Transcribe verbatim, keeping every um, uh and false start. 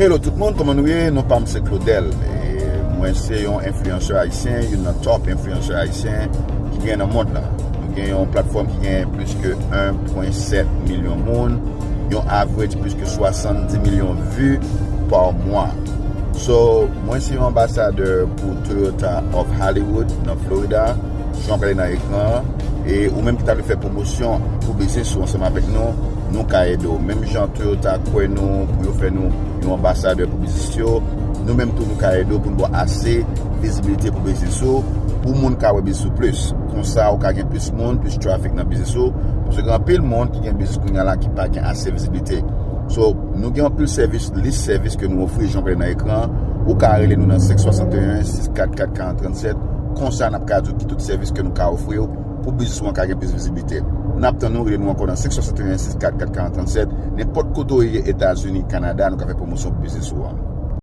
Hello tout moun, kòman nou ye? Non pa m se Claudel. E mwen se yon enfliyansè ayisyen, youn nan top enfliyansè ayisyen ki gen nan mond lan. Nou gen yon platfòm ki gen plis ke en pwen sèt milyon moun, yon average plis ke swasanndis milyon vi pa mwa. So, mwen se yon anbasadè pou Toyota of Hollywood nan Florida. Jan w gade nan ekran an, e ou menm ki ta vle fè pwomosyon pou biznis ou ansanm avèk nou, nou ka ede w. Menm jan Toyota kwè nou pou yo fè nou yon anbasadè pou biznis yo, nou menm tou nou ka ede w pou n ba w ase vizibilite pou biznis ou, pou moun ka wè biznis ou plis. Konsa ou ka gen plis moun, plis traffic nan biznis ou, paske gen anpil moun ki gen biznis kounye a la ki pa gen ase vizibilite. So, nou gen anpil sèvis, lis sèvis ke nou ofri, jan w gade nan ekran an. Ou ka rele nou nan senk swasanteyen, sis kat kat, karant trannsèt. Konsa, n ap ka di w ki tout sèvis ke nou ka ofri w pou biznis ou an ka gen plis vizibilite. N ap tann ou, rele nou ankò nan senk swasanteyen, sis kat kat, karant trannsèt. Nenpòt kote w ye, Etazini, Kanada, nou ka fè pwomosyon pou biznis ou an.